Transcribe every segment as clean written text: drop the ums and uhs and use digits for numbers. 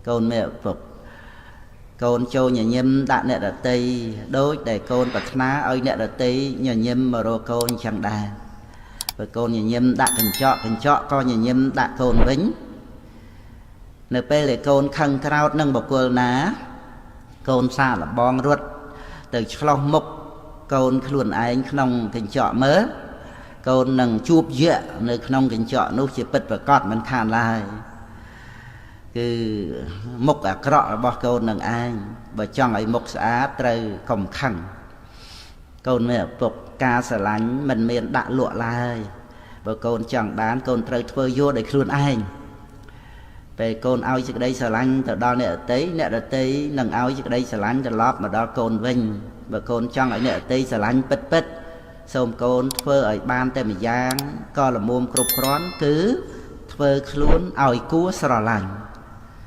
កូនមានឪពុកកូនចូលញញឹមដាក់អ្នកដតីដូចដែលកូនប្រាថ្នាឲ្យអ្នកដតីញញឹមមករកកូនអញ្ចឹងដែរបើកូនញញឹមដាក់កញ្ចក់កញ្ចក់ក៏ញញឹមដាក់កូនវិញនៅពេលដែលកូនខឹងក្រោតនឹងបុគ្គលណាកូនសាកល្បងរត់ទៅឆ្លោះមុខកូនខ្លួនឯងក្នុងកញ្ចក់មើលកូននឹងជួបយៈនៅក្នុងកញ្ចក់នោះជាពិតប្រាកដមិនខានឡើយគឺមុខអាក្រក់របស់កូននឹងឯងបើចង់ឲ្យមុខស្អាតត្រូវកុំខឹងកូនមានឪពុកការស្រឡាញ់មិនមានដាក់លក់ឡើយបើកូនចង់បានកូនត្រូវធ្វើយកដោយខ្លួនឯងពេលកូនឲ្យសេចក្តីស្រឡាញ់ទៅដល់អ្នកដទៃអ្នកដទៃនឹងឲ្យសេចក្តីស្រឡាញ់ត្រឡប់មកដល់កូនវិញបើកូនចង់ឲ្យអ្នកដទៃស្រឡាញ់ពិតពិតសូមកូនធ្វើឲ្យបានតែម្យ៉ាងក៏ល្មមគ្រប់គ្រាន់គឺធ្វើខ្លួនឲ្យគួរស្រឡាញ់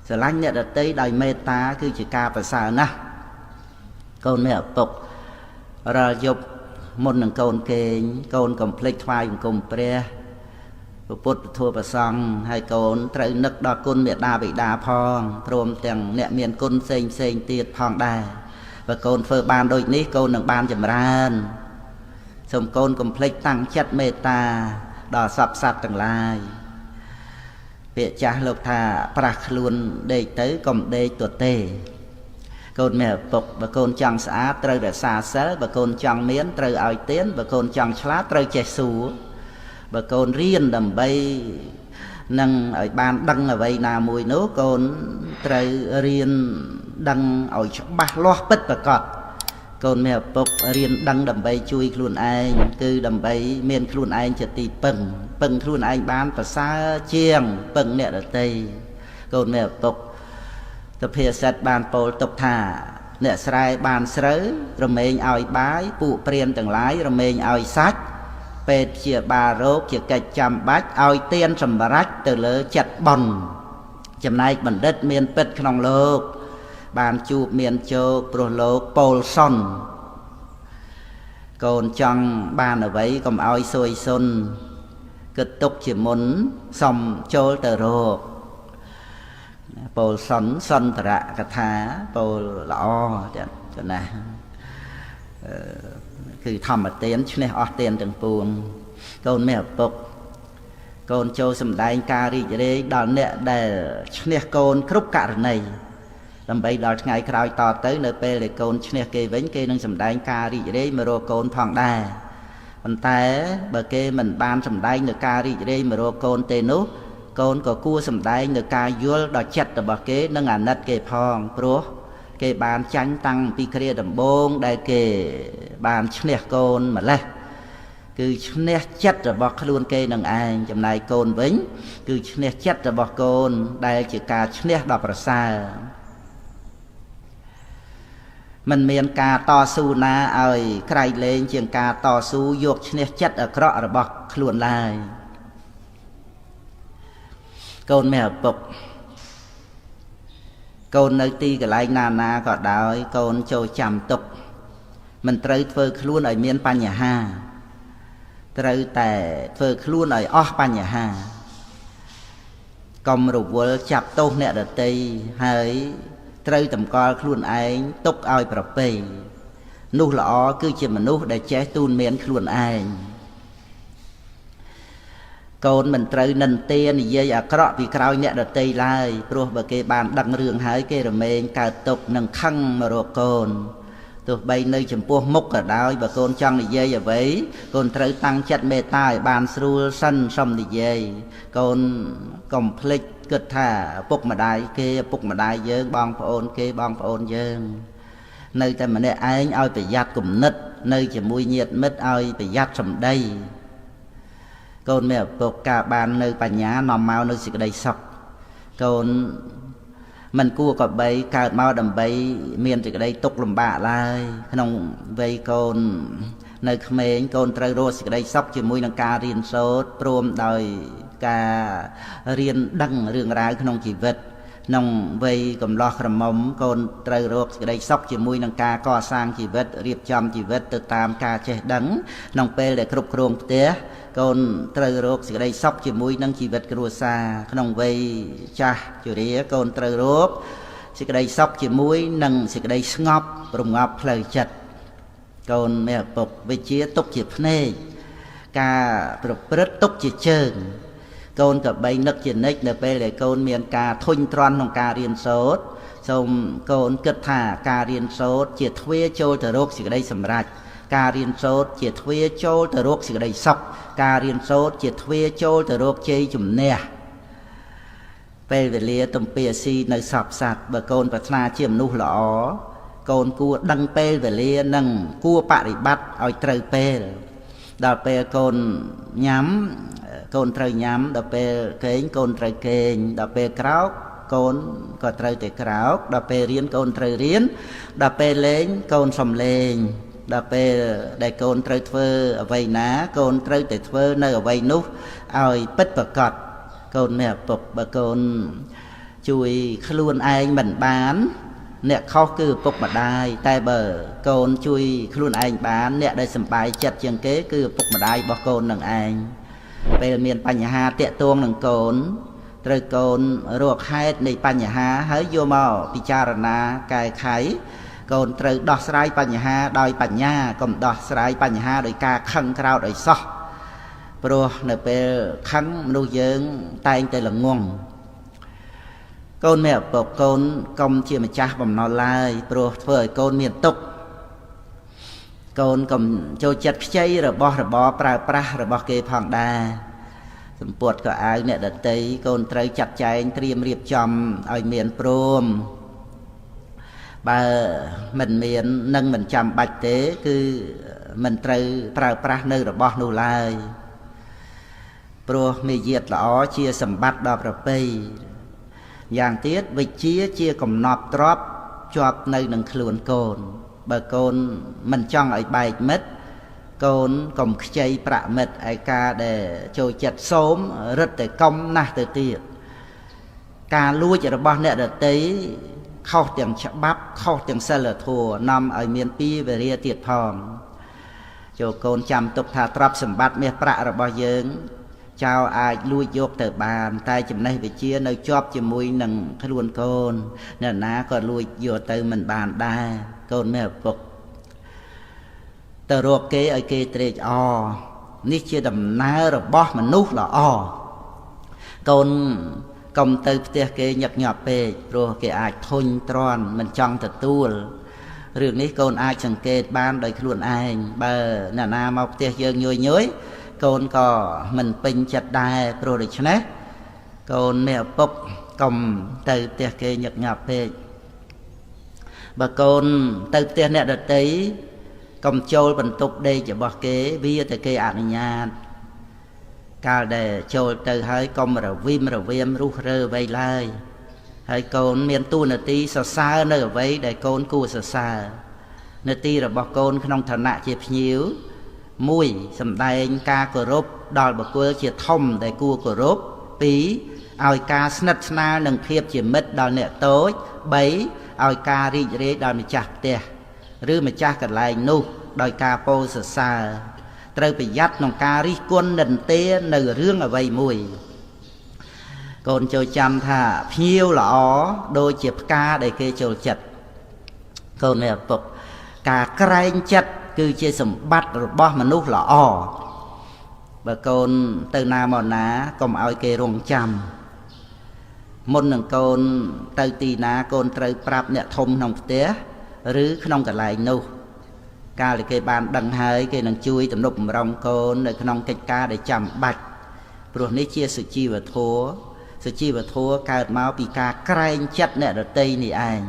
ស្រឡាញ់អ្នកដទៃដោយមេត្តាគឺជាការប្រសើរណាស់កូនមានឪពុករាល់យប់មុននឹងកូនគេងកូនកុំភ្លេចថ្វាយបង្គំព្រះពុទ្ធធម៌ព្រះសង្ឃហើយកូនត្រូវនឹកដល់គុណមេដាបិតាផងព្រមទាំងអ្នកមានគុណផ្សេងផ្សេងទៀតផងដែរបើកូនធ្វើបានដូចនេះកូននឹងបានចម្រើនសូមកូនកុំភ្លេចតាំងចិត្តមេត្តាដល់សព្វសត្វទាំងឡាយពាក្យចាស់លោកថាប្រាស់ខ្លួនដេកទៅកុំដេកទទេកូនមានឪពុកបើកូនចង់ស្អាតត្រូវរក្សាសិលបើកូនចង់មានត្រូវឲ្យទានបើកូនចង់ឆ្លាតត្រូវចេះសួរបើកូនរៀនដើម្បីនឹងឲ្យបានដឹងអ្វីណាមួយនោះកូនត្រូវរៀនដឹងឲ្យច្បាស់លាស់ពិតប្រាកដកូនមានឪពុករៀនដឹងដើម្បីជួយខ្លួនឯងគឺដើម្បីមានខ្លួនឯងជាទីពឹងពឹងខ្លួនឯងបានប្រសើរជាងពឹងអ្នកដទៃកូនមានឪពុកទភាសិតបានពោលទុកថាអ្នកស្រែបានស្រូវរមែងឲ្យបាយពួកព្រានទាំងឡាយរមែងឲ្យសាច់ពេទ្យព្យាបាលរោគជាកិច្ចចាំបាច់ឲ្យទានសម្រេចទៅលើចិត្តបុណ្យចំណែកបណ្ឌិតមានពិតក្នុងលោកបានជួបមានជោគព្រោះលោកពោលសុនកូនចង់បានអ្វីកុំឲ្យសួយសុនគិតទុកជាមុនសុំចូលទៅរកពោលសុនសន្តរកថាពោលល្អចាណាគឺធម្មទានឈ្នះអស់ទានទាំងពួងកូនមានឪពុកកូនចូលសម្ដែងការរីករាយដល់អ្នកដែលឈ្នះកូនគ្រប់ករណីដើម្បីដល់ថ្ងៃក្រោយតទៅនៅពេលដែលកូនឈ្នះគេវិញគេនឹងសម្ដែងការរីករាយមករកកូនផងដែរប៉ុន្តែបើគេមិនបានសម្ដែងនៅការរីករាយមករកកូនទេនោះកូនក៏គួរសម្ដែងនៅការយល់ដល់ចិត្តរបស់គេនិងអាណិតគេផងព្រោះគេបានចាញ់តាំងពីគ្រាដំបូងដែលគេបានឈ្នះកូនម្លេះគឺឈ្នះចិត្តរបស់ខ្លួនគេនឹងឯងចំណែកកូនវិញគឺឈ្នះចិត្តរបស់កូនដែលជាការឈ្នះដ៏ប្រសើរមិនមានការតស៊ូណាឲ្យក្រៃលែងជាងការតស៊ូយកឈ្នះចិត្តអាក្រក់របស់ខ្លួនឡើយកូនមានឪពុកកូននៅទីកន្លែងណាណាក៏ដោយកូនចូលចាំទុកមិនត្រូវធ្វើខ្លួនឲ្យមានបញ្ហាត្រូវតែធ្វើខ្លួនឲ្យអស់បញ្ហាកុំរវល់ចាប់ទោសអ្នកដទៃហើយត្រូវតម្កល់ខ្លួនឯងទុកឲ្យប្រពៃនោះល្អគឺជាមនុស្សដែលចេះទូនមានខ្លួនឯងកូនមិនត្រូវនិន្ទានិយាយអាក្រក់ពីក្រោយអ្នកដទៃឡើយព្រោះបើគេបានដឹងរឿងហើយគេរមែងកើតទុកនិងខឹងមករកកូនទោះបីនៅចំពោះមុខក៏ដោយបើកូនចង់និយាយអ្វីកូនត្រូវតាំងចិត្តមេត្តាឲ្យបានស្រួលសិនសុំនិយាយកូនកុំភ្លេចគិតថាឪពុកម្ដាយគេឪពុកម្ដាយយើងបងប្អូនគេបងប្អូនយើងនៅតែម្នាក់ឯងឲ្យប្រយ័ត្នគំនិតនៅជាមួយញាតិមិត្តឲ្យប្រយ័ត្នសម្ដីកូនមានឪពុកការបាននៅបញ្ញានាំមកនៅសេចក្តីសុខកូនមិនគួរក៏បីកើតមកដើម្បីមានសេចក្តីទុក្ខលំបាកឡើយក្នុងវ័យកូននៅក្មេងកូនត្រូវរកសេចក្តីសុខជាមួយនឹងការរៀនសូត្រព្រមដោយការរៀនដឹងរឿងរ៉ាវក្នុងជីវិត ក្នុងវ័យកំឡោះក្រមុំកូនត្រូវរកសេចក្តីសុខជាមួយនឹងការកសាងជីវិតរៀបចំជីវិតទៅតាមការចេះដឹងក្នុងពេលដែលគ្រប់គ្រងផ្ទះកូនត្រូវរកសេចក្តីសុខជាមួយនឹងជីវិតគ្រួសារក្នុងវ័យចាស់ជរាកូនត្រូវរកសេចក្តីសុខជាមួយនឹងសេចក្តីស្ងប់រងាប់ផ្លូវចិត្តកូនមានឪពុកវិជាទុកជាភ្នែកការប្រព្រឹត្តទុកជាជើងកូនក៏បីនឹកជានិច្ចនៅពេលដែលកូនមានការធុញទ្រាន់ក្នុងការរៀនសូត្រសូមកូនគិតថាការរៀនសូត្រជាទ្វារចូលទៅរកសេចក្តីសម្រេចការរៀនសូត្រជាទ្វារចូលទៅរកសេចក្តីសុខការរៀនសូត្រជាទ្វារចូលទៅរកជ័យជំនះពេលវេលាទំពាស៊ីនៅសពសត្វបើកូនប្រាថ្នាជាមនុស្សល្អកូនគួរដឹងពេលវេលានិងគួរបរិបត្តិឲ្យត្រូវពេលដល់ពេលកូនញ៉ាំកូនត្រូវញ៉ាំដល់ពេលគេងកូនត្រូវគេងដល់ពេលក្រោកកូនក៏ត្រូវតែក្រោកដល់ពេលរៀនកូនត្រូវរៀនដល់ពេលលេងកូនសំលេងដល់ពេលដែលកូនត្រូវធ្វើអ្វីណាកូនត្រូវតែធ្វើនៅអ្វីនោះឲ្យពិតប្រាកដកូនមានឪពុកបើកូនជួយខ្លួនឯងមិនបានអ្នកខុសគឺឪពុកម្ដាយតែបើកូនជួយខ្លួនឯងបានអ្នកដែលសប្បាយចិត្តជាងគេគឺឪពុកម្ដាយរបស់កូននឹងឯងពេលមានបញ្ហាតាក់ទងនឹងកូនត្រូវកូនរកហេតុនៃបញ្ហាហើយយកមកពិចារណាកែខៃកូនត្រូវដោះស្រាយបញ្ហាដោយបញ្ញាកុំដោះស្រាយបញ្ហាដោយការខឹងក្រោធឲ្យសោះព្រោះនៅពេលខឹងមនុស្សយើងតែងតែល្ងងកូនមានឪពុកកូនកុំជាម្ចាស់បំណុលឡើយព្រោះធ្វើឲ្យកូនមានទុក្ខកូនកុំចូលចិត្តខ្ចីរបស់របរប្រើប្រាស់របស់គេផងដែរសម្ពុតក៏អាវអ្នកដតីកូនត្រូវចាត់ចែងត្រៀមរៀបចំឲ្យមានព្រមបើមិនមាននិងមិនចាំបាច់ទេគឺមិនត្រូវប្រើប្រាស់នៅរបស់នោះឡើយព្រោះមាយាទល្អជាសម្បត្តិដ៏ប្រពៃយ៉ាងទៀតវិជ្ជាជាកំណប់ទ្រព្យជាប់នៅនឹងខ្លួនកូនបើកូនមិនចង់ឲ្យបែកមិត្តកូនកុំខ្ចីប្រាក់មិត្តឯការដែលចូលចិត្តសូមរឹតតែកុំណាស់ទៅទៀតការលួចរបស់អ្នកដទៃខុសទាំងច្បាប់ខុសទាំងសិលធម៌នាំឲ្យមានពីវេរាទៀតផងចូលកូនចាំទុកថាទ្រព្យសម្បត្តិមាសប្រាក់របស់យើងចៅអាចលួចយកទៅបានតែចំណេះវិជ្ជានៅជាប់ជាមួយនឹងខ្លួនកូនអ្នកណាក៏លួចយកទៅមិនបានដែរកូនមានឪពុកទៅរកគេឲ្យគេត្រេកអរនេះជាដំណើររបស់មនុស្សល្អកូនកុំទៅផ្ទះគេញឹកញាប់ពេកព្រោះគេអាចធុញទ្រាន់មិនចង់ទទួលរឿងនេះកូនអាចសង្កេតបានដោយខ្លួនឯងបើអ្នកណាមកផ្ទះយើងញយញយកូនក៏មិនពេញចិត្តដែរព្រោះដូច្នេះកូនមានឪពុកកុំទៅផ្ទះគេញឹកញាប់ពេកបើកូនទៅផ្ទះអ្នកដទៃកុំចូលបន្ទប់ដេករបស់គេវាតែគេអនុញ្ញាតកាលដែលចូលទៅហើយកុំរវិមរវាមរុះរើអ្វីឡើយហើយកូនមានតួនាទីសរសើរនៅអ្វីដែលកូនគួរសរសើរនាទីរបស់កូនក្នុងឋានៈជាភ្ញៀវមួយសម្ដែងការគោរពដល់បុគ្គលជាធំដែលគួរគោរពពីរឲ្យការស្និទ្ធស្នាលនិងភាពជាមិត្តដល់អ្នកតូច3ឲ្យការរីករាយដល់ម្ចាស់ផ្ទះឬម្ចាស់កន្លែងនោះដោយការពោលសរសើរត្រូវប្រយ័ត្នក្នុងការរិះគន់និន្ទានៅរឿងអ្វីមួយកូនចូលចាំថាភ្ញៀវល្អដូចជាផ្កាដែលគេចូលចិត្តកូនមានឪពុកការក្រែងចិត្តគឺជាសម្បត្តិរបស់មនុស្សល្អបើកូនទៅណាមកណាកុំឲ្យគេរងចាំមុននឹងកូនទៅទីណាកូនត្រូវប្រាប់អ្នកធំក្នុងផ្ទះឬក្នុងកន្លែងនោះកាលដែលគេបានដឹងហើយគេនឹងជួយទំនុកបំរុងកូននៅក្នុងកិច្ចការដែលចាំបាច់ព្រោះនេះជាសុជីវធម៌សុជីវធម៌កើតមកពីការក្រែងចិត្តអ្នកដទៃនេះឯង